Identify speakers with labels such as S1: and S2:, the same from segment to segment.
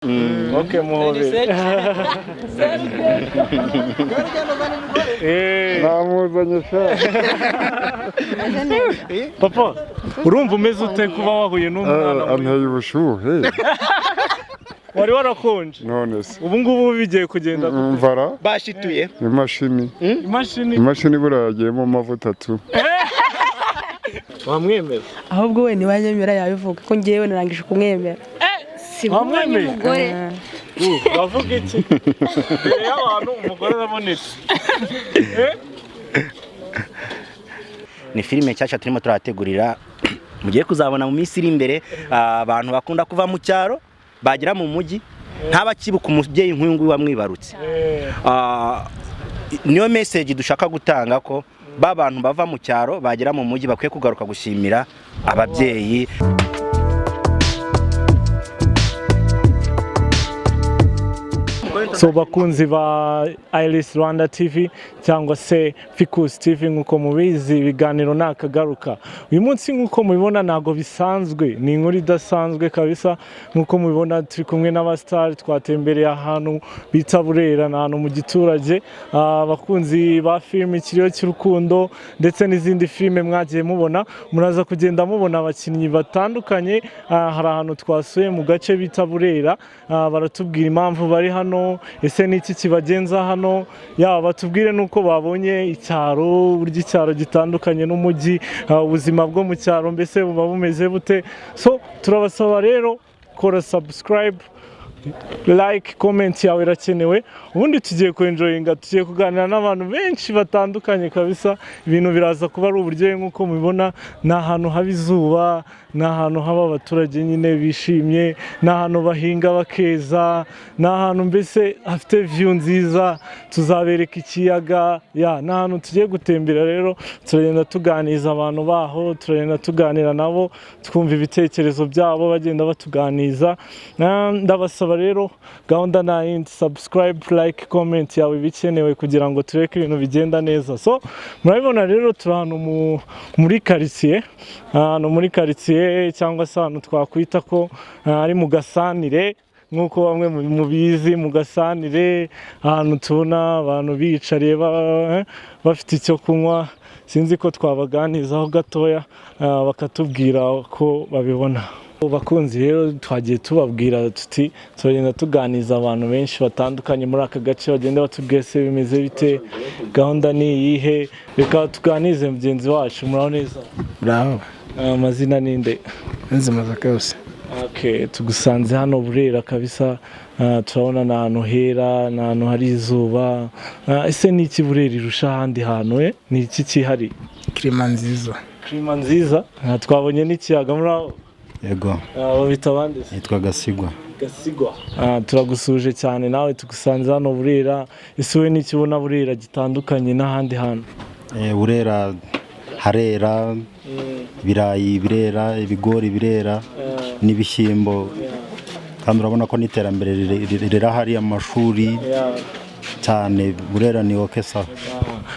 S1: Okay, muhobere.
S2: Namuzanye sha.
S1: Papa, urumva umeze ute kuba wahuye n'umwana?
S2: Anteye ubushuhe.
S1: Wari warakonje?
S2: None se.
S1: Ubu ngubu bigiye kugenda?
S2: Mvara.
S3: Bashituye.
S2: Imashini.
S1: Imashini.
S2: Imashini buriya yagiyemo amavuta tu.
S1: Wamwemera?
S4: Ahubwo we ntibanyemera, yabivuga ko ngewe narangije kumwemera.
S5: Si ubonye
S1: Wamwemeye?
S5: umugore.
S1: Bavuga iki mbere y'abantu? Umugore arabonetse.
S3: Ni filime nshyashya turimo turategurira, mugiye kuzabona mu minsi iri imbere. Abantu bakunda kuva mu cyaro bagera mu mujyi ntabakibuka umubyeyi nk'uyu nguyu wamwibarutse. Niyo message dushaka gutanga, ko ba bantu bava mu cyaro bagera mu mujyi bakwiye kugaruka gushimira ababyeyi.
S1: So bakunzi ba Iris Rwanda TV cyangwa se Ficus TV, nk'uko mubizi ibiganiro nakagaruka. Uyu munsi nk'uko mubibona ntabwo bisanzwe, ni inkuru idasanzwe kabisa. Nk'uko mubibona turi kumwe n'abasitari, twatembereye ahantu bita Burera, ni ahantu mu giturage. Abakunzi ba filime Ikiriyo cy'Urukundo ndetse n'izindi filime mwagiye mubona, muraza kugenda mubona abakinnyi batandukanye. Hari ahantu twasuye mu gace bita Burera, baratubwira impamvu bari hano, ese ni iki kibagenza hano, yaba batubwire n'uko babonye icyaro, uburyo icyaro gitandukanye n'umujyi, ubuzima bwo mu cyaro mbese buba bumeze bute. So turabasaba rero kora subscribe, like, comment yawe irakenewe. Ubundi tugiye kuenjoyinga, tugiye kuganira n'abantu benshi batandukanye kabisa. Ibintu biraza kuba ari uburyohe. Nk'uko mubibona ni ahantu haba izuba, ni ahantu haba abaturage nyine bishimye, ni ahantu bahinga bakeza, ni ahantu mbese hafite view nziza. Tuzabereka ikiyaga ya, ni ahantu tugiye gutembera. Rero turagenda tuganiza abantu baho, turagenda tuganira nabo, twumva ibitekerezo byabo, bagenda batuganiza. Ndabasaba rero, gahunda nta yindi, subscribe, like, comment yawe ibikenewe kugira ngo tureke ibintu bigenda neza. So murabibona rero turi ahantu muri karitsiye, ahantu muri karitsiye cyangwa se ahantu twakwita ko ari mu gasanire, nk'uko bamwe mubizi mu gasanire, ahantu tubona abantu biyicariye bafite icyo kunywa. Sinzi ko twabaganizaho gatoya, bakatubwira ko babibona. Bakunzi rero, twagiye tubabwira tuti turagenda tuganiza abantu benshi batandukanye muri aka gace, bagenda batubwira se bimeze bite, gahunda ni iyihe. Reka tuganize mugenzi wacu. Muraho neza?
S6: Bravo.
S1: Amazina ni nde?
S6: Nzima yose.
S1: Okay, tugusanze hano Burera kabisa. Turabona ni ahantu hera, ni ahantu hari izuba. Ese ni iki Burera irusha ahandi hantu? Ni iki cyihariye?
S6: Kirima nziza.
S1: Klima nziza. Twabonye n'ikiyaga muri aho.
S7: Yego.
S1: Babita abandi se?
S7: Nitwa Gasigwa.
S1: Gasigwa. Turagusuje cyane nawe, tugusanze hano Burera. Ese wowe ni iki ubona Burera gitandukanye n'ahandi hantu?
S7: Burera harera ibirayi, birera ibigori, birera n'ibishyimbo, kandi urabona ko n'iterambere rirahari, amashuri cyane. Burera ni okay sawa.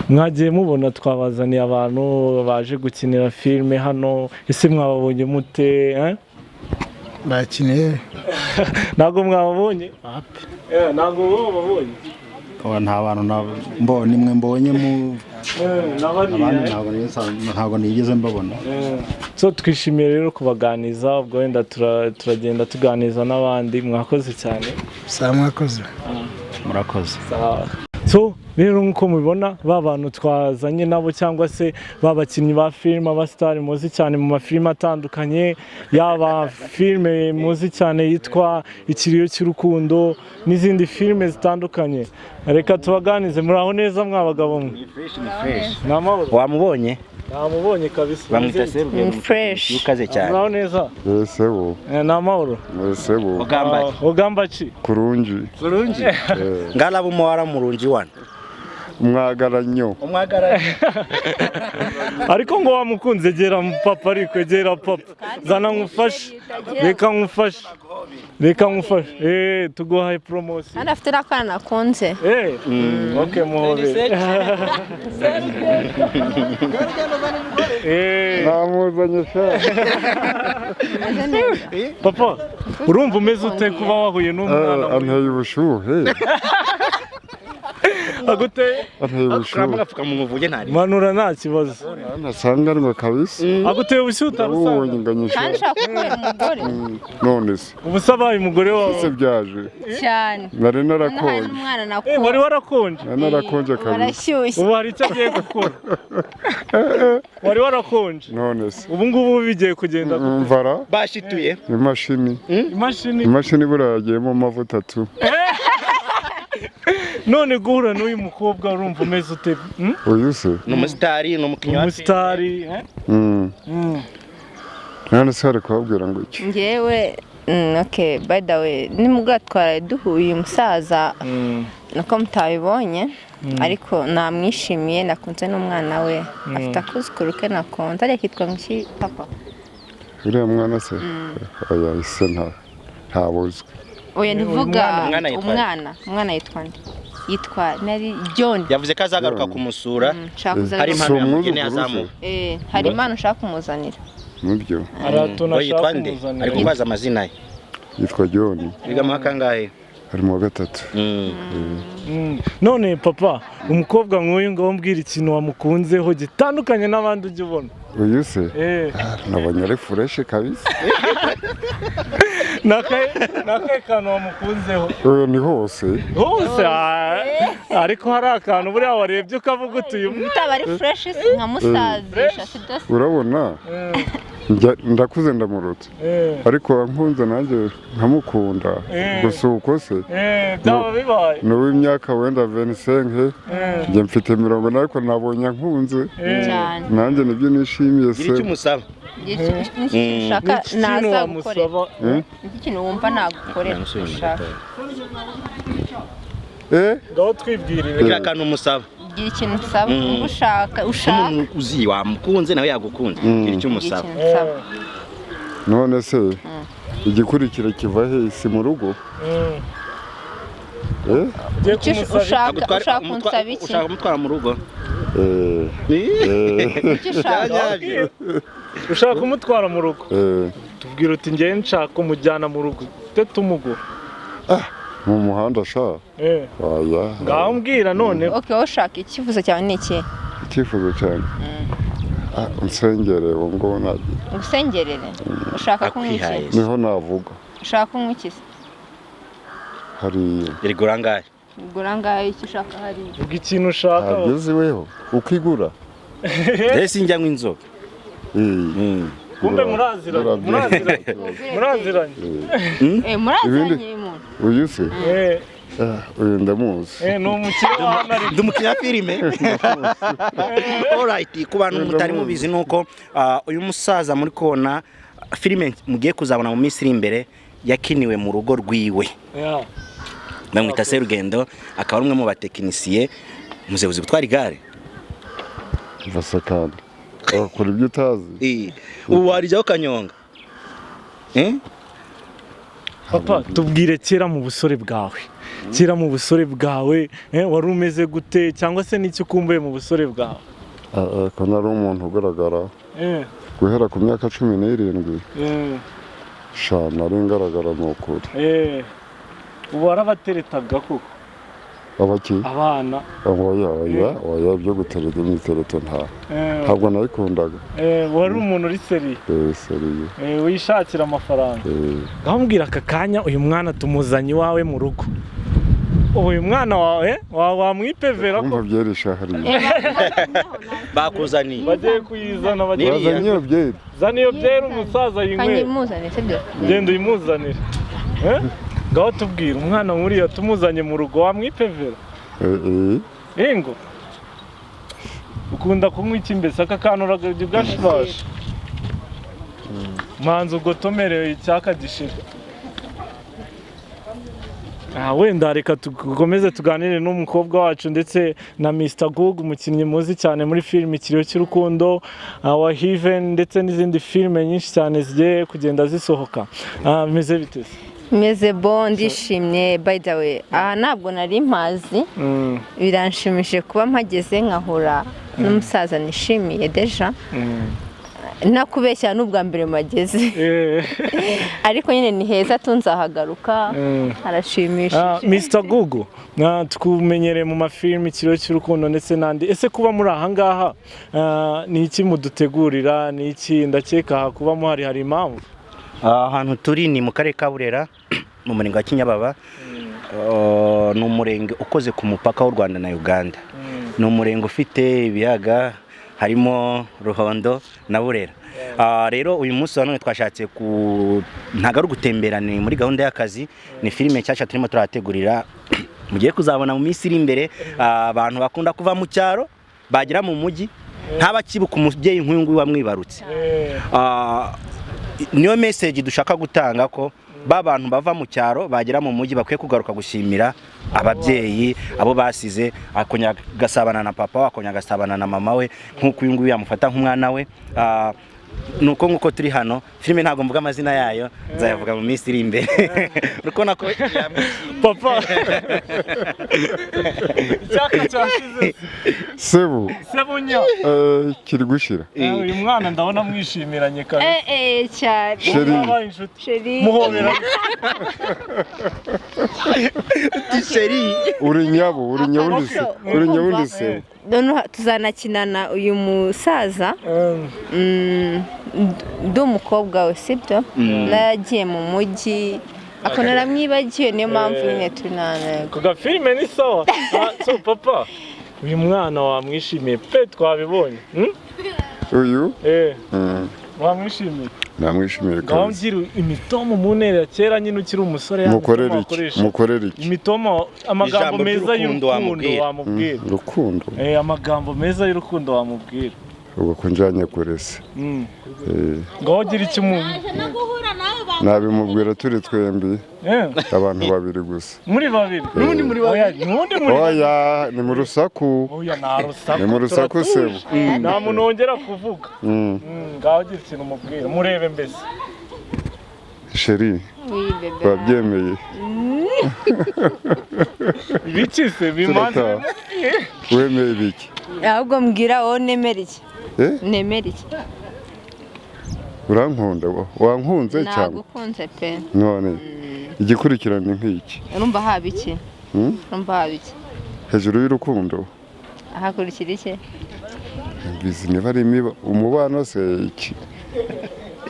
S1: Mwagiye mubona twabazaniye abantu baje gukinira filime hano, ese mwababonye mute?
S6: Bakiniye.
S1: Ntabwo mwababonye? Ntabwo bo babonye.
S7: Oya, nta bantu nimwe mbonye mu
S1: N'abariya,
S7: abandi
S1: eh?
S7: Ntabwo nigeze mbabona.
S1: So twishimiye rero kubaganiza, ubwo wenda turagenda tuganiza n'abandi. Mwakoze cyane.
S6: Saa mwakoze.
S7: Murakoze.
S1: So rero nk'uko mubibona, ba bantu twazanye nabo cyangwa se ba bakinnyi ba filime, abasitari muzi cyane mu mafilime atandukanye, yaba filime muzi cyane yitwa Ikiriyo cy'Urukundo n'izindi filime zitandukanye, reka tubaganize. Muraho neza mwa bagabo mwe? Ni amahoro?
S3: Wamubonye?
S1: Namubonye kabisa.
S3: Bamwita Serugendo.
S5: Ni fresh.
S3: Ukaze cyane.
S1: Muraho neza?
S2: Ese bo.
S1: Ni amahoro?
S2: Ese bo.
S3: Ogamba.
S1: Ogamba ki?
S2: Kurungi.
S3: Kurungi. Ngalaba umuwara murungi wano.
S2: Umwagaranyo.
S3: Umwagaranye.
S1: Ariko ngo wamukunze, gera mu papa, ariko gera papa, zana nkufashe, reka nkufashe, reka nkufashe, tuguhaye promotion.
S5: Kandi afite n'akana nakunze.
S1: Okay, muhobere.
S2: Namuzanye sha.
S5: Umeze neza.
S1: Papa, urumva umeze ute kuba wahuye n'umwana?
S2: Anteye ubushuhe.
S1: Aguteye?
S2: Anteye ubushuhe.
S3: Agapfukamunwa uvuge ntari.
S1: Manura, nta kibazo.
S2: Ntasanganwa kabisa.
S1: Aguteye ubushyuhe
S2: Ubonye
S1: utarusanga?
S2: nganyisha.
S5: Kandi ushaka kubera umugore.
S2: None se
S1: Ubu se abaye umugore wawe?
S2: Se byaje.
S5: Cyane.
S2: Nari
S5: Noneho hari
S2: narakonje.
S5: n'umwana
S1: Wari
S5: nakunze.
S1: warakonje?
S2: Nari narakonje kabisa.
S5: Warashyushye.
S1: Ubu hari icyo agiye gukora. Wari warakonje.
S2: None se
S1: Ubu ngubu bigiye kugenda gute?
S2: Mvara.
S3: Bashituye.
S2: Imashini.
S1: Imashini.
S2: Imashini buriya yagiyemo amavuta tu.
S1: None guhura n'uyu mukobwa urumva umeze ute? Hmm?
S2: Uyu se?
S3: Ni umusitari, ni umukinnyi wa filime.
S1: Umusitari, eh?
S2: None se hari kubabwira ngo iki?
S5: Njyewe okay, by the way, nimugoroba twaraye duhuye uyu musaza, nuko mutabibonye, ariko namwishimiye, nakunze n'umwana we, afite akuzukuru ke nakunze, ariko kitwa ngo iki papa?
S2: Uriya mwana se? Oya, ise ntabuzwi.
S5: Oya, ntivuga.
S3: Umwana yitwa nde?
S5: Umwana yitwa nde? Yitwa nari John.
S3: Yavuze ko azagaruka
S2: John.
S3: kumusura.
S5: Nshaka
S3: Hari
S5: kuzaza.
S2: Si
S3: impano yamugeneye
S2: umwuzukuru se?
S3: azamuha.
S5: Hari impano ushaka kumuzanira.
S2: Nibyo.
S1: Aratuna.
S3: We yitwa
S1: Ashaka
S3: nde? Ari
S1: kumuzanira.
S3: kubaza amazina ye.
S2: Yitwa John.
S3: Biga mu wa kangahe?
S2: Ari mu wa gatatu.
S1: None papa, umukobwa nk'uyu ngaho mbwira ikintu wamukunzeho gitandukanye n'abandi ujya ubona.
S2: Uyu se? Nabonye ari fresh kabisa.
S1: Nakahe kantu wamukunzeho?
S2: Uyu ni hose.
S1: Hose, ariko hari akantu buriya warebye ukavuga uti uyu
S5: Utaba ari fresh nka musazisha sibyo se?
S2: Urabona, ndakuze ndamurutse, ariko wankunze nanjye nkamukunda. Gusa uko se
S1: Byaba bibaye.
S2: ni uw'imyaka wenda 25, njye mfite 40, ariko nabonye ankunze.
S5: Cyane.
S2: Nanjye nibyo nishimiye
S3: Gira icyo
S2: se.
S3: umusaba.
S5: Gira ikintu ushaka
S1: N'iki kintu
S5: nazagukorera.
S1: wamusaba?
S5: Iki kintu wumva nagukorera ushaka.
S1: Ngaho twibwirire.
S3: Gira akantu umusaba.
S5: Gira ikintu usaba, wumva ushaka ushaka.
S3: Nk'umuntu uzi wamukunze nawe yagukunze. Gira icyo
S5: Gira
S3: umusaba.
S5: ikintu usaba.
S2: None se igikurikira kiva he? Si mu rugo?
S1: Ugiye
S5: Icyo
S1: kumusaba iki?
S5: ushaka
S3: Agutwara-
S5: ushaka kunsaba iki?
S3: Ushaka kumutwara mu rugo?
S5: Icyo ushaka.
S1: Ushaka kumutwara mu rugo?
S2: Eh.
S1: Tubwira uti njyewe nshaka kumujyana mu rugo te tumuguha.
S2: Mu muhanda sha. Oya.
S1: Ngaho mbwira none.
S5: Okay, wowe ushaka, icyifuzo cyawe ni iki?
S2: Icyifuzo cyane, unsengere ubu ngubu nagiye.
S5: Ugusengerere. Ushaka kunywa iki?
S3: Akwihaye.
S2: Niho navuga.
S5: Ushaka kunywa iki se?
S2: Hariya.
S3: Rigura angahe?
S5: Ugura angahe icyo ushaka hariya?
S1: Vuga ikintu ushaka.
S2: Ntabyo uziweho ukigura.
S3: Mbese sinjya nywa inzoga.
S1: Kumbe muraziranye, muraziranye, muraziranye.
S5: Muraziranye uyu muntu?
S2: Uyu se? Uyu ndamuzi.
S1: Ni umukire wa hano ariko.
S3: Ndi umukinnyi wa filime. Alright, ku bantu mutari mubizi nuko uyu musaza muri kubona filime mugiye kuzabona mu minsi iri imbere yakiniwe mu rugo rwiwe.
S1: Yeah.
S3: Bamwita Serugendo, akaba ari umwe mu batekinisiye. Muze uzi gutwara igare?
S2: Vasa kandi wakora ibyo utazi.
S3: Ubu warijyaho kanyonga.
S1: Papa, tubwire kera mu busore bwawe, kera mu busore bwawe, wari umeze gute, cyangwa se n'icyo ukumbuye mu busore bwawe?
S2: Ko nari umuntu ugaragara guhera ku myaka 17. Sha, nari ngaragara ni ukuri.
S1: Ubu warabateretaga koko?
S2: Abaki?
S1: Abana.
S2: Oya, oya, oya, ibyo gutereta imitereto nta ntabwo nayikundaga.
S1: Wari umuntu uri sérieux?
S2: Sérieux.
S1: Wishakira amafaranga. Ngaho mbwira, aka kanya uyu mwana tumuzanye iwawe mu rugo, ubu uyu mwana wawe wamwipevera ko?
S2: Kumva byerisha hariya.
S3: Bakuzaniye.
S1: Bagiye kuyizana, bagiye.
S2: Bazanye iyo byeri.
S1: Zana iyo byeri umusaza yinywera.
S5: Kanyimuzane sibyo?
S1: Genda uyimuzanire. Ngaho tubwira, umwana nk'uriya tumuzanye mu rugo wamwipevera? Ingo ukunda kunywa iki mbese? Aka kantu uragajya ugashibasha manza ugotomerewe icyaka gishira. Wenda reka dukomeze tuganire n'umukobwa wacu ndetse na Mr Google, umukinnyi muzi cyane muri filime Ikiriyo cy'Urukundo, wa Heaven ndetse n'izindi filime nyinshi cyane zigiye kugenda zisohoka. Bimeze bite se?
S5: Meze bon, ndishimye. By the way, aha ntabwo nari mpazi. Biranshimishije kuba mpageze nkahura n'umusaza nishimiye déjà. Nakubeshya, n'ubwa mbere mpageze, ariko nyine ni heza, tunzahagaruka. Harashimishije.
S1: Mr Google, tukumenyereye mu mafilimi Ikiriyo cy'Urukundo ndetse n'andi. Ese kuba muri aha ngaha, ni iki mudutegurira? Ni iki? Ndakeka aha kuba muhari hari impamvu.
S3: Ahantu turi ni mu karere ka Burera, mu murenge wa Kinyababa. Ni umurenge ukoze ku mupaka w'u Rwanda na Uganda. Ni umurenge ufite ibiyaga harimo Ruhondo na Burera. Rero uyu munsi wa none twashatse ku ntabwo ari ugutembera, ni muri gahunda y'akazi. Ni filime nshyashya turimo turategurira mugiye kuzabona mu minsi iri imbere. Abantu bakunda kuva mu cyaro bagera mu mujyi ntabakibuka umubyeyi nk'uyu nguyu wamwibarutse. Niyo message dushaka gutanga, ko ba bantu bava mu cyaro bagera mu mujyi bakwiye kugaruka gushimira ababyeyi abo basize, akongera agasabana na papa we, akongera agasabana na mama we, nk'uko uyu nguyu yamufata nk'umwana we. Nuko nguko turi hano. Filime ntabwo mvuga amazina yayo, nzayavuga mu minsi iri imbere. Uri kubona ko
S1: Papa, icyaka cyashize.
S2: Sebu.
S1: Sebunya.
S2: Kiri gushira.
S1: Uyu mwana ndabona mwishimiranye kabisa.
S5: Eh eh, cyane.
S2: Chérie.
S1: Mwabaye inshuti.
S5: Chérie.
S1: Muhobera.
S3: Chérie.
S2: Uri nyabo, uri nyabundi se, uri nyabundi sebu.
S5: Noneho tuzanakinana uyu musaza. Ndi umukobwa we, sibyo? Naragiye mu mujyi ako naramwibagiwe, niyo mpamvu nyine turi nta
S1: Ku gafilime ni sawa. So papa, uyu mwana wamwishimiye pe, twabibonye. Hmm?
S2: Uyu
S1: Wamwishimiye?
S2: Namwishimiye
S1: Ngaho
S2: kabisa.
S1: ngira imitomo mu ntera ya kera nyine ukiri umusore, ya
S2: Mukorere
S1: mitomo
S2: iki?
S1: wakoresha.
S2: Mukorere iki?
S1: Imitomo, amagambo
S3: Ijambo
S1: meza
S3: ry'urukundo
S1: y'urukundo
S3: wamubwira.
S1: wamubwira.
S2: Urukundo.
S1: Amagambo meza y'urukundo wamubwira.
S2: Ubwo ko njanye kure se?
S1: Ngaho gira icyo umu
S2: Nabimubwira turi twembi, abantu babiri gusa.
S1: Muri babiri n'undi muri babiri, n'undi muri babiri.
S2: Oya, ni mu rusaku.
S1: Oya, nta rusaku.
S2: Ni mu rusaku.
S1: Turatuje.
S2: Sebu.
S1: Nta muntu wongera kuvuga. Ngaho gira ikintu umubwira, murebe mbese.
S2: Chérie, wabyemeye?
S1: Ibiki se bimanze?
S2: Turataha. Wemeye ibiki?
S5: Ahubwo mbwira wowe, nemera iki?
S2: Eh?
S5: Nemera iki?
S2: Urankunda, wankunze cyangwa?
S5: Nagukunze pe.
S2: None igikurikirana ni nk'iki?
S5: Urumva haba iki?
S2: Hmm?
S5: Urumva haba iki?
S2: Hejuru y'urukundo.
S5: Hakurikira iki?
S2: Bizi niba ari umubano se, iki?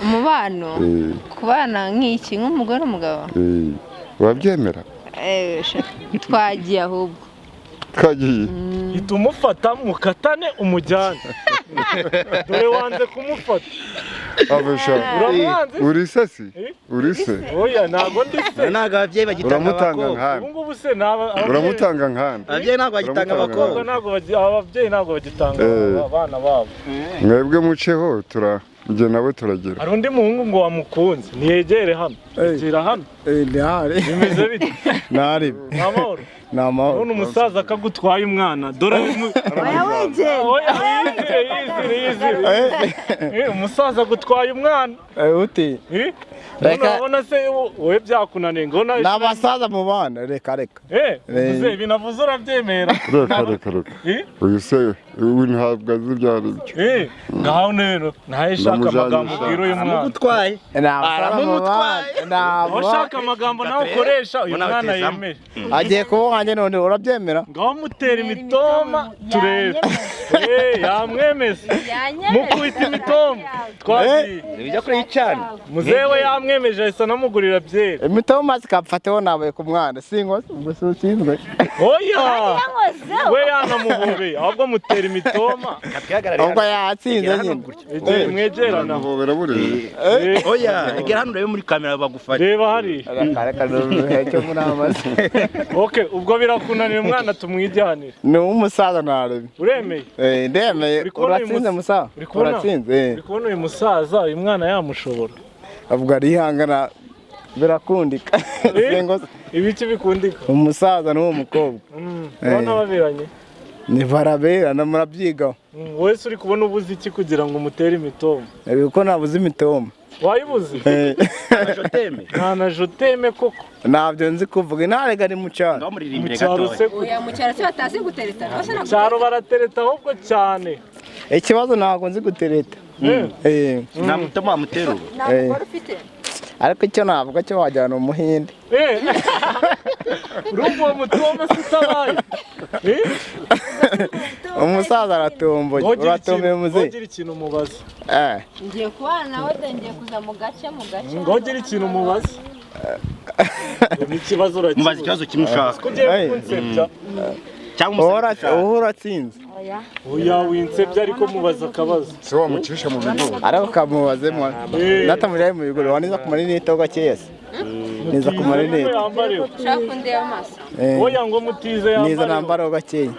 S5: Umubano.
S2: Eh.
S5: Kubana nk'iki, nk'umugore n'umugabo.
S2: Wabyemera?
S5: Twagiye ahubwo.
S2: Twagiye.
S1: Hita umufata mukatane umujyane, dore wanze kumufata.
S2: Abesha.
S1: Uramwanze?
S2: Uri sasi?
S1: Eh?
S2: Uri se?
S1: Oya, ntabwo ndi se.
S3: Ntabwo ababyeyi bagitanga
S2: Uramutanga
S3: abakobwa.
S2: nkande?
S1: Ubu ngubu se naba
S2: Uramutanga nkande?
S3: Ababyeyi ntabwo bagitanga
S2: Uramutanga
S3: abakobwa.
S1: Ntabwo ababyeyi ntabwo bagitanga abana babo.
S2: Mwebwe muceho, tura njye nawe turagira.
S1: Hari undi muhungu ngo wamukunze, ntiyegere hano, egera hano.
S6: Ndahari.
S1: Bimeze bite?
S6: Ndahari.
S1: Ni amahoro?
S6: Ni amahoro.
S1: None umusaza akagutwaye umwana, dore
S5: Oya, wegere.
S1: Oya, yizire, yizire, yizire. Umusaza agutwaye umwana.
S6: Uti?
S1: None
S6: Reka-
S1: urabona se wowe byakunaniye ngo
S6: Ni abasaza mu bana, reka reka.
S1: Uze binavuze urabyemera?
S2: Reka reka reka.
S1: Eh?
S2: Uyu se uyu ntabwo azi ibyo ari byo.
S1: Ngaho rero nawe shaka
S2: Ndamujyanye
S1: amagambo
S2: sha.
S1: ubwira uyu mwana.
S3: Aramugutwaye.
S6: Ni abasaza mu bana. Ni
S1: Aho
S6: aba-
S1: ushaka amagambo nawe ukoresha uyu
S3: Mbona
S1: mwana
S3: utezamo.
S1: yemere.
S6: Agiye kuba wanjye none, urabyemera?
S1: Ngaho mutera imitoma turebe. Yamwemeza, mukubita imitoma, twagiye.
S3: Bijya kure y'icana.
S1: Muzehe we yamwemeje, ahise anamugurira byeri.
S6: Imitoma zikamfataho, nabaye ku mwana sinkoze ubwo si usinzwe.
S1: Oya, we yanamuhobeye, ahubwo mutera imitoma.
S6: Ubwo yatsinze nyine.
S1: Egere, mwegerana.
S2: Muhobera buriya.
S3: Oya, egera hano urebe muri kamera bagufata.
S1: Reba hariya.
S6: Reka reka, icyo muri amazi.
S1: Okay, ubwo birakunanira, umwana tumwijyanire.
S6: Ni uw'umusaza, ntarebe.
S1: Uremeye?
S6: Ndemeye.
S1: Uri kubona uyu
S6: Uratsinze musaza.
S1: Uri kubona?
S6: Uratsinze.
S1: Uri kubona uyu musaza, uyu mwana yamushobora?
S6: Ubwo arihangana. Birakundika.
S1: Ibiki bikundika?
S6: Umusaza n'uwo mukobwa.
S1: Urabona baberanye?
S6: Ni baraberana, murabyigaho.
S1: Wese uri kubona ubuze iki kugira ngo umutere imitoma?
S6: Kuko nabuze imitoma.
S1: Wayibuze? Nta na joteme koko.
S6: Ntabyo nzi kuvuga, intarega ni mu cyaro.
S1: Mu cyaro se
S5: Oya, mu cyaro se batazi gutereta?
S1: Mu cyaro baratereta ahubwo cyane.
S6: Ikibazo ntabwo nzi gutereta.
S3: Nta mutoma wamutera ubu.
S5: Nta mugore ufite?
S6: Ariko icyo navuga cyo wajyana umuhinde.
S1: Urumva uwo mutoma se utabaye?
S6: Umusaza aratomboye, uratomboye muzehe.
S1: Wogira ikintu umubaza.
S5: Ngiye kubana nawe, ngiye kuza mu gace mu gace.
S1: Wogira ikintu umubaza. Ikibazo urakibaza.
S3: Mubaza ikibazo kimwe ushaka.
S1: Ko ugiye kunsebya.
S3: Cyangwa
S6: uratsinze.
S1: Oya, winsebya ariko mubaza akabazo.
S2: Se wamucisha mu bigori.
S6: Ariko kamubaze mu. Natamujyaye mu bigori, waniza ku marinete ho gakeya se. Niza ku marinete.
S5: Ushaka kundeba amaso?
S1: Oya, ngo mutize yambareho.
S6: Niza nambaraho gakeya.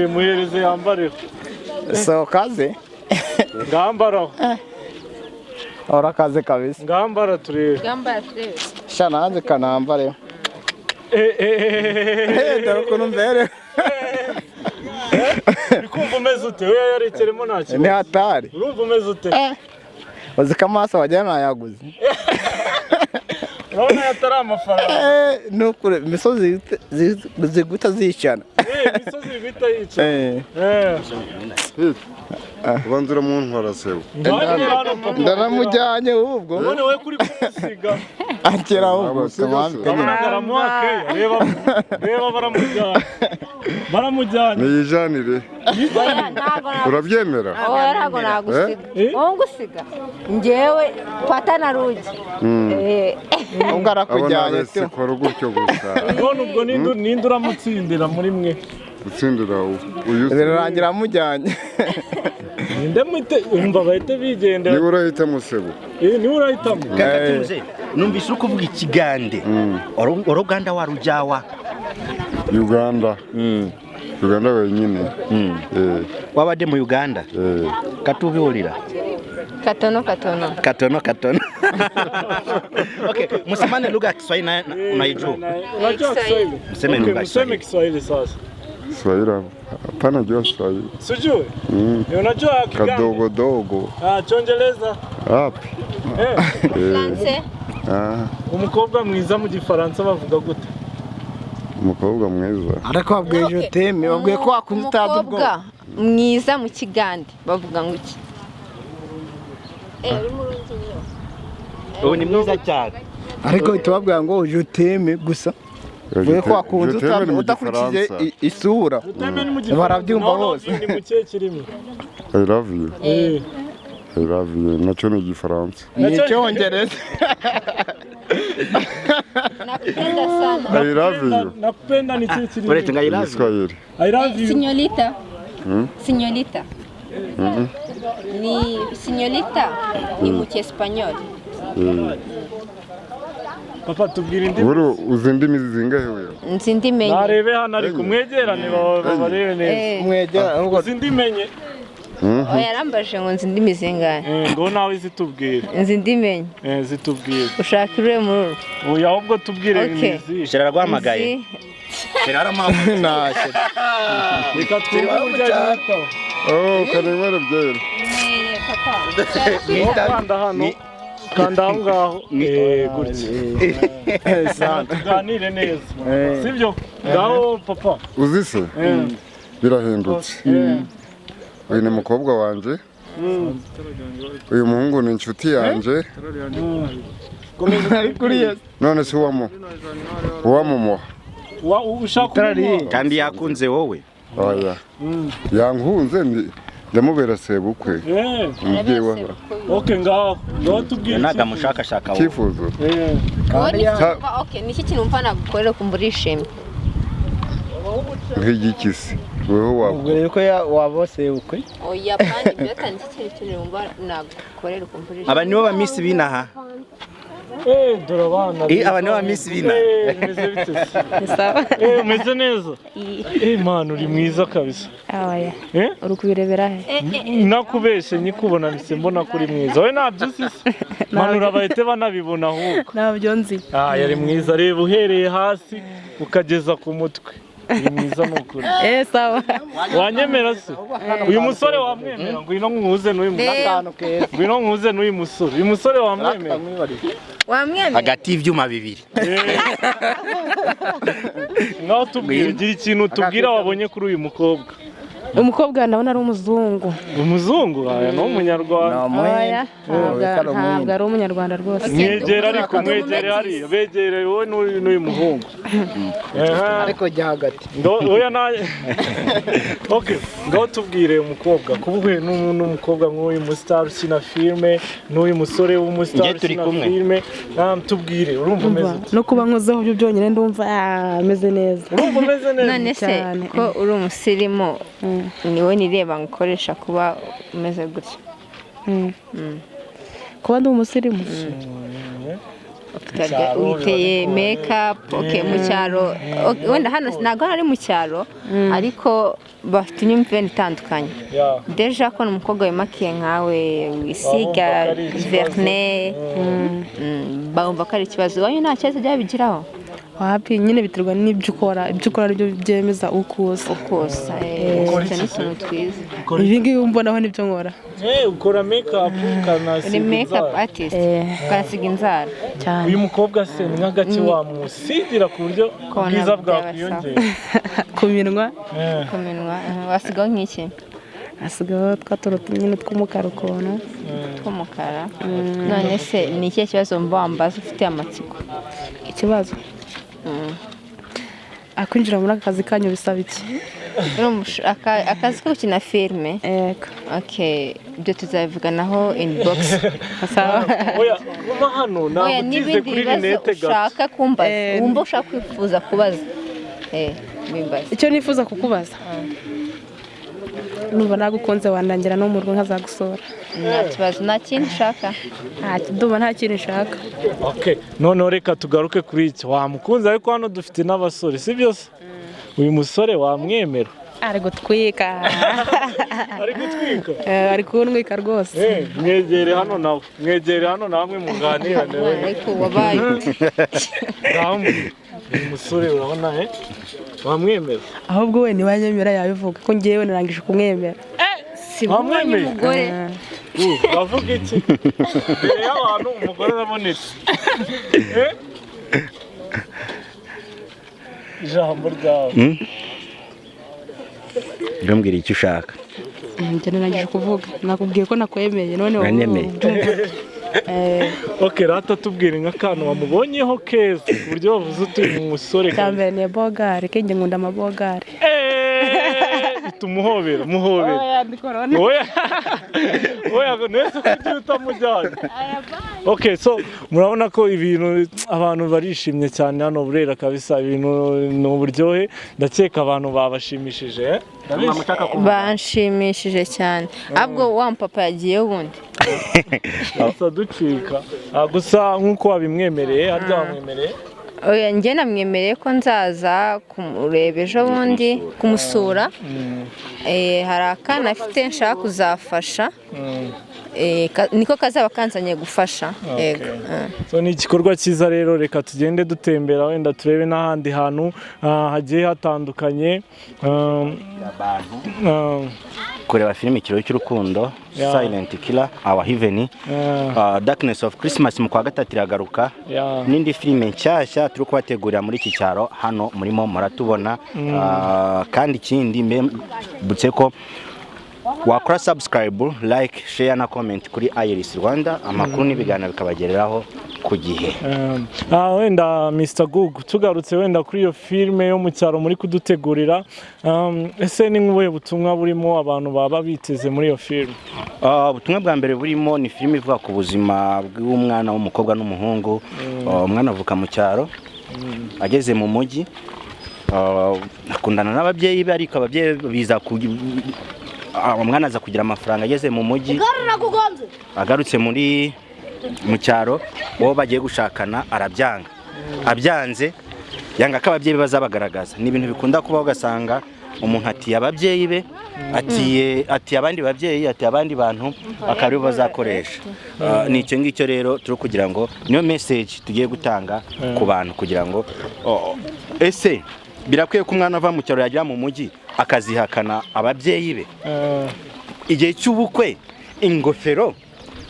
S1: Muhereze yambareho.
S6: So kaze.
S1: Ngambaraho.
S6: Urakaze kabisa.
S1: Ngambara turebe.
S5: Ngambara turebe.
S6: Sha nanze kanambareho. Dore ukuntu mberewe.
S1: Uri kumva umeze ute? We yarekeremo nta kibazo.
S6: Ni hatari.
S1: Urumva umeze ute?
S6: Uzi ko amaso wagira nayaguze.
S1: Urabona atari amafaranga.
S6: Ni ukuri imisozi ziguta zicana.
S1: Imisozi ziguta yicana.
S2: Ubanza uramuntwara sewe.
S6: Ndaramujyanye ubwo.
S1: None we kuri kumusiga.
S6: Akira ahubwo tumwambike nyine.
S1: Reba reba baramujyanye. Baramujyanye.
S2: Niyijanire. Urabyemera?
S5: Oya, ntabwo nagusiga. Wowe ngusiga. Njyewe pata na rugi.
S6: Ubwo arakujyanye
S2: tu. Sikora gutyo gusa.
S1: None ubwo ninde uramutsindira muri mwe?
S2: Gutsindira uyu.
S6: Birarangira amujyanye.
S1: Ninde mwite umva bahite bigendera.
S2: Niba urahitamo sebo.
S1: Niba urahitamo.
S3: Kakatuze. Numvise uko uvuga ikigande. Oruganda warujawa.
S2: Uganda. Uganda wenyine.
S3: Wabadde mu Uganda? Katubiwulira.
S5: Katono katono.
S3: Katono katono. Okay, msemane lugha ya Kiswahili na unaijua.
S1: Unajua Kiswahili?
S3: Mseme lugha ya
S1: Mseme Kiswahili sasa.
S2: Kiswahili hapana, jua Kiswahili.
S1: Sijui. Unajua Kiganda?
S2: Kadogo dogo.
S1: Ah, Chongereza.
S2: Wapi?
S5: Français.
S2: Ah.
S1: Umukobwa mwiza mu Gifaransa bavuga gute?
S2: Umukobwa mwiza.
S6: Ariko babwiye je t'aime, babwiye ko wakunze utazi ubwo.
S5: Umukobwa mwiza mu Kigande bavuga ngo iki?
S3: Ubu ni mwiza cyane.
S6: Ariko tubabwira ngo je t'aime gusa. Vuye ko wakunze udakurikije isura. Barabyumva bose.
S1: Ni mu kihe kirimi?
S2: I love you. I love you. Nacyo ni Igifaransa.
S6: Ni Icyongereza.
S5: Nakupenda sana.
S2: I love you.
S1: Nakupenda ni kihe kirimi?
S3: Uretse ngo I love you.
S1: I love you.
S5: Señorita. Señorita. Ni señorita ni mu Cyesipanyoli.
S1: Papa tubwira indimi.
S2: Buru uzi indimi zingahe wewe?
S5: Nzi indimi enye.
S1: Narebe hano ariko mwegerane babarebe neza.
S6: Mwegerane.
S1: Uzi indimi enye.
S5: Oya, yarambaje ngo nzi indimi zingahe.
S1: Ngo nawe zitubwire.
S5: Nzi indimi enye.
S1: Zitubwire.
S5: Ushaka irure muri uru.
S1: Oya, ahubwo tubwire imizi.
S3: Shera araguhamagaye. Shera aramuhamagaye.
S6: Ntacyo.
S1: Reka twumve uburyo ayitaho.
S2: Oh, karemera byera.
S1: Kanda hano. Kanda aho ngaho. Gutya. Tuganire neza. Sibyo? Ngaho papa.
S2: Uzi se? Birahindutse. Uyu ni umukobwa wanjye. Uyu muhungu ni inshuti yanjye. None se uwamumuha.
S1: Ushaka kumuha?
S3: Kandi yakunze wowe.
S2: Oya. Yankunze ndamubera sebukwe. Umubyeyi wa.
S1: Okay, ngaho. Ngaho tubwire.
S3: Naga mushakashaka wowe.
S2: Cyifuzo.
S5: Okay, niki kintu umva nagukorera ukumva urishimye?
S2: Nk'igikisi. Wewe wako.
S6: Ubwo ko waba sebukwe.
S5: Oya, pani ibyo atani iki kintu wumva nagukorera ukumva urishimye.
S3: Aba nibo ba miss binaha.
S1: Dore abana.
S3: Aba ni ba Miss Bina.
S1: Bimeze bite se?
S4: Ni sawa.
S1: Umeze neza. Man, uri mwiza kabisa.
S4: Oya.
S1: Eh?
S4: Uri kubirebera he?
S1: Nakubeshye, nyikubona mpise mbona ko uri mwiza. Wowe ntabyo uzi se? Manura bahite banabibona ahubwo.
S4: Ntabyo nzi.
S1: Ah, yari mwiza. Reba uhereye hasi ukageza ku mutwe. Uri mwiza ni ukuri.
S4: Sawa.
S1: Wanyemera se? Uyu musore wamwemera? Ngwino nkuze n'uyu musore.
S6: Akantu keza.
S1: Ngwino nkuze n'uyu musore. Uyu musore wamwemera?
S5: Wamwemera?
S3: Hagati y'ibyuma bibiri.
S1: Ngaho tubwire, gira ikintu tubwira wabonye kuri uyu mukobwa.
S4: Umukobwa ndabona ari umuzungu.
S1: Umuzungu? Aya ni umunyarwanda.
S4: Oya, ntabwo ari umunyarwanda rwose.
S1: Mwegere, ariko mwegere hariya, begere wowe n'uyu muhungu.
S6: Ariko jya hagati.
S1: Oya na okay, ngaho tubwire umukobwa, kuba uhuye n'umukobwa nk'uyu mustar ukina filime n'uyu musore w'umustar
S3: Njye turi
S1: ukina
S3: kumwe.
S1: filime, tubwire urumva umeze ute?
S4: No kuba nkozeho byo byonyine ndumva ameze neza.
S1: Urumva umeze neza?
S5: None se
S4: Cyane.
S5: ko uri umusirimu, niwe nireba ngukoresha kuba umeze gutya?
S4: Kuba ndi umusirimu?
S1: Cyaro
S5: Witeye
S1: biba bigoye.
S5: make-up, okay, mu cyaro, okay, wenda hano ntabwo hano ari mu cyaro, ariko bafite imyumvire itandukanye. Déjà ko ni umukobwa wimakiye nkawe, wisiga
S1: Bumva ko ari ikibazo.
S5: vernis, bumva ko ari ikibazo. Iwanyu nta kibazo byabigiraho?
S4: Wapi, nyine biterwa n'ibyo ukora. Ibyo ukora aribyo byemeza uko usa.
S5: Ukosa
S1: Ukora
S5: ufite
S1: iki se?
S5: n'utuntu twiza.
S1: Ukora
S4: Ibi ngibi mbonaho nibyo nkora.
S1: Ukora make up,
S5: Uri
S1: ukanasiga
S5: make up
S1: inzara.
S5: artist, ukanasiga inzara.
S4: Cyane.
S1: Uyu mukobwa se ni nk'agake wamusigira ku buryo
S5: Kona
S1: ubwiza
S5: byaba.
S1: bwakwiyongera?
S4: Ku minwa.
S5: Ku minwa, wasigaho nk'iki?
S4: Hasigaho twa tuntu nyine tw'umukara ukuntu.
S5: Tw'umukara. None se ni ikihe kibazo mba wambaza ufite amatsiko?
S4: Ikibazo, akwinjira muri aka kazi kanyu bisaba iki?
S5: Urumva akazi ko gukina filime?
S4: Yego.
S5: Okay, ibyo tuzabivuganaho inbox.
S4: Sawa.
S1: Oya, guma hano.
S5: Oya,
S1: Ntabwo utize
S5: n'ibindi
S1: kuri
S5: bibazo
S1: rinete gato.
S5: ushaka kumbaza, wumva ushaka kwifuza kubaza, bimbaza.
S4: Icyo nifuza kukubaza, numva nagukunze wandangira no mu rugo nkazagusura.
S5: Nta kibazo. Nta kindi ushaka?
S4: Ndumva nta kintu nshaka.
S1: Okay, noneho reka tugaruke kuri iki wamukunze, ariko hano dufite n'abasore, si byo se? Uyu musore wamwemera?
S4: Ari gutwika.
S1: Ari gutwika?
S4: Ari kuntwika rwose.
S1: Mwegere hano nawe, mwegere hano namwe muganire.
S5: Ariko wabaye
S1: Ngaho mbwira, uyu musore urabona wamwemera?
S4: Ahubwo we ntibanyemera yabivuga ko ngewe narangije kumwemera.
S5: Si ubonye
S1: Wamwemeye?
S5: umugore.
S1: Uravuga iki mbere y'abantu? Umugore arabonetse. Ijambo ryawe.
S3: Mbwira icyo ushaka.
S4: Njye narangije kuvuga, nakubwiye ko nakwemeye, none wowe
S3: Uranyemeye?
S4: ubyumva.
S1: Okay, rata tubwire nk'akantu wamubonyeho keza ku buryo wavuze uti uyu musore
S4: Icya mbere ni bogare kenge, nkunda amabogare.
S1: Itumuhobera, muhobera. Oya, oya, nese kuki utamujyanye? Okay, so murabona ko ibintu, abantu barishimye cyane hano Burera kabisa, ibintu ni uburyohe. Ndakeka abantu babashimishije, eh? Ndabizi.
S5: Banshimishije cyane, ahubwo wa papa yagiye ubundi.
S1: Gusa ducika. Gusa nk'uko wabimwemereye, harya wamwemereye?
S5: Oya, njye namwemereye ko nzaza kumureba ejo bundi, kumusura. Hari akana afite nshaka kuzafasha. Niko kazaba kanzanye gufasha, yego.
S1: So ni igikorwa cyiza rero. Reka tugende dutembera, wenda turebe n'ahandi hantu hagiye hatandukanye.
S3: Kureba filime Ikirori cy'Urukundo, Silent Killer, Our Heaven, Darkness of Christmas mu kwa gatatu iragaruka, n'indi filime nshyashya turi kubategurira muri iki cyaro hano murimo muratubona. Kandi ikindi mbibutse ko wakora subscribe, like, share na comment kuri Iris Rwanda, amakuru n'ibiganiro bikabagereraho ku gihe.
S1: Wenda Mr Google, tugarutse wenda kuri iyo filime yo mu cyaro muri kudutegurira, ese ni nk'ubuhe butumwa burimo abantu baba biteze muri iyo filime?
S3: Ubutumwa bwa mbere burimo, ni filime ivuga ku buzima bw'umwana w'umukobwa n'umuhungu. Umwana avuka mu cyaro, ageze mu mujyi akundana n'ababyeyi be, ariko ababyeyi be biza ku umwana aza kugira amafaranga ageze mu mujyi, agarutse muri Mu cyaro uwo bagiye gushakana arabyanga, abyanze yanga ko ababyeyi be bazabagaragaza. Ni ibintu bikunda kubaho, ugasanga umuntu atiye ababyeyi be, atiye abandi babyeyi, atiye abandi bantu, akaba aribo bazakoresha. Ni icyo ngicyo rero turi kugira ngo niyo message tugiye gutanga ku bantu, kugira ngo ese birakwiye ko umwana ava mu cyaro yagera mu mujyi akazihakana ababyeyi be? Igihe cy'ubukwe ingofero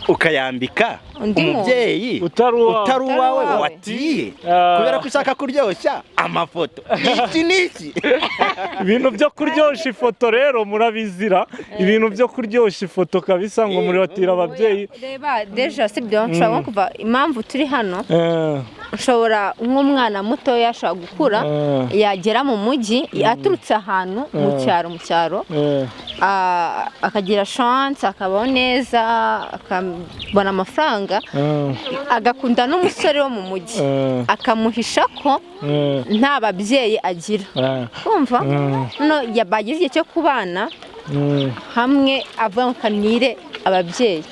S3: ukayambika
S5: Undi muntu.
S3: umubyeyi
S1: Utari uwawe.
S3: utari uwawe,
S5: Utari uwawe.
S3: watiye
S1: Ah.
S3: kubera ko ushaka kuryoshya amafoto, iki n'iki.
S1: Ibintu byo kuryoshya ifoto rero murabizira, ibintu byo kuryoshya ifoto kabisa, ngo muribatira ababyeyi.
S5: Reba, déjà sibyo, nshobora nko kuva impamvu turi hano, nshobora nk'umwana mutoya ashobora gukura, yagera mu mujyi aturutse ahantu mu cyaro, mu cyaro, akagira chance akabaho neza, akabona amafaranga, agakunda n'umusore wo mu mujyi, akamuhisha ko nta babyeyi agira. Kumva no bagize igihe cyo kubana hamwe, avuga ngo kanire ababyeyi.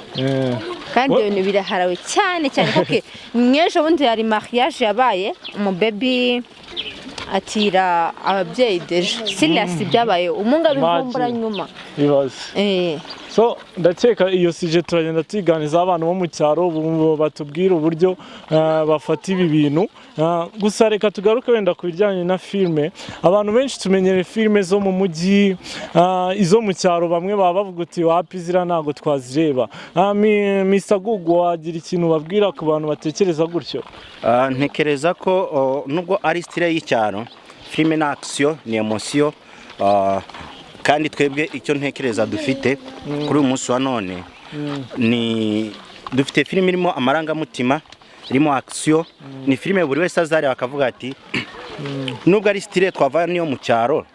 S5: Kandi ibyo bintu biraharawe cyane cyane, kuko mw'ejo bundi hari mariage yabaye, umubebi atira ababyeyi. Déjà serious, byabaye umunga bivumbura
S1: Imagine.
S5: nyuma.
S1: Ibaze. So ndakeka iyo sujet turagenda tuyiganiza abantu bo mu cyaro, batubwira uburyo bafata ibi bintu. Gusa reka tugaruke wenda ku bijyanye na filime. Abantu benshi tumenyereye filime zo mu mujyi, izo mu cyaro bamwe baba bavuga uti wapi, ziriya ntabwo twazireba. Mr Google, wagira ikintu babwira ku bantu batekereza gutyo?
S3: Ntekereza ko nubwo ari style y'icyaro, filime ni action, ni emotion, kandi twebwe icyo ntekereza dufite kuri uyu munsi wa none ni dufite filime irimo amarangamutima, irimo action. Ni filime buri wese azareba akavuga ati nubwo ari style twava niyo mu cyaro,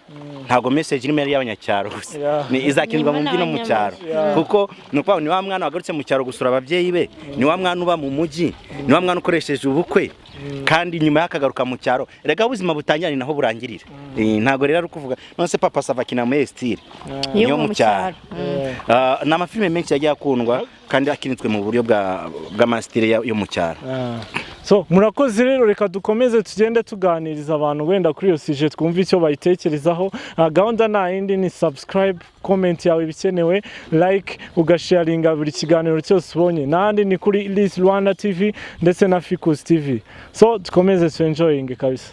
S3: ntabwo message irimo ari iy'abanyacyaro gusa. Ni izakinirwa mu mujyi no mu cyaro, kuko ni ukuvuga ngo ni wa mwana wagarutse mu cyaro gusura ababyeyi be, ni wa mwana uba mu mujyi, ni wa mwana ukoresheje ubukwe kandi nyuma yakagaruka mu cyaro. Erega ubuzima butangira ni naho burangirira. Ntabwo rero ari ukuvuga none se Papa Sava akina muri style niyo mu cyaro. Ni amafilime menshi yagiye akundwa kandi akinitswe mu buryo bw'ama style yo mu cyaro.
S1: So murakoze rero, reka dukomeze tugende tuganiriza abantu wenda kuri iyo sujet, twumve icyo bayitekerezaho. Gahunda nta yindi ni subscribe, comment yawe ibikenewe, like, ugasharinga buri kiganiro cyose ubonye. N'ahandi ni kuri Iris Rwanda TV ndetse na Ficus TV. So dukomeze tu enjoying kabisa.